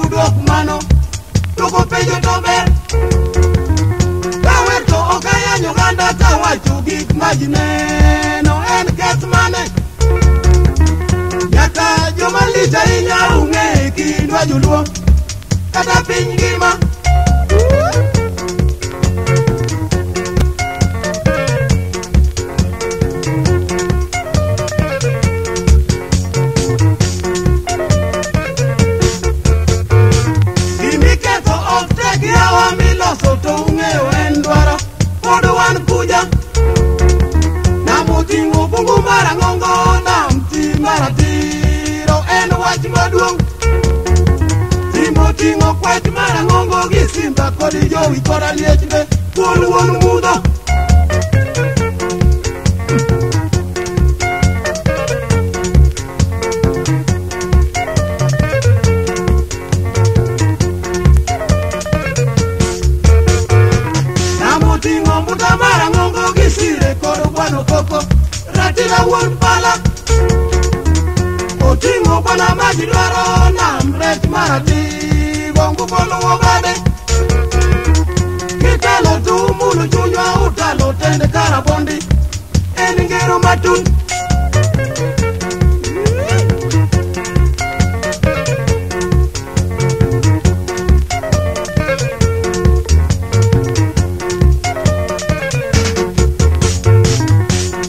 udwok mano Tuko penjo to ber Kawer to ok ayanyo oganda kawacho gik ma ji neno en keth mane Nyaka joma lich ahinya ung'e kindwa joluo kata piny ngima Gimiketho ok tek yawa miloso to ung'eyo en dwaro pod wan kuja Nam oting'o bungu marang'ongo nam thim maratiro en wach maduong' Thim oting'o kwach marang'ongo gi simba kod jowi kod aliech be thuol wuon mudho Nam oting'o mbuta marang'ongo gi sire kod gwano koko ratila wuon pala Oting'o bwana ma ji dwaro nam rech maratigo nguko luwo bade Kitalo to umulo chunywa utalo tend karabondi en ngero matut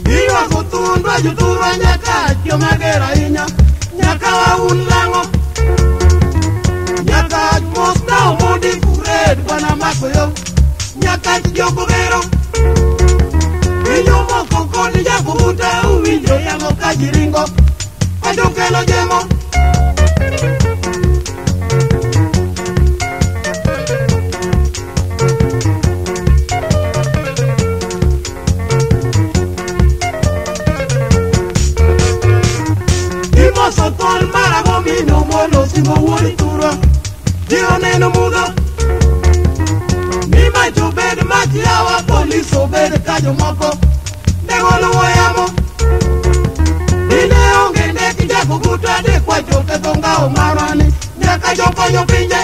Iywago thundwa jothurwa nyaka joma ger ahinya nyaka waun lang'o Nyaka mos na omondi kured bwana makoyo nyaka jokogero Inyomoko kod jakobuta uwinjo yamo ka ji ringo pacho kelo jemo Imoso thuol marago mino molo singo wuod thurwa ji oneno mudho Ni mach obed mach yawa polis obed ka jomoko nego luwo yamo Dine onge ndek jakobuta de kwacho ketho ngao marwa ni nyaka jokonyo pinje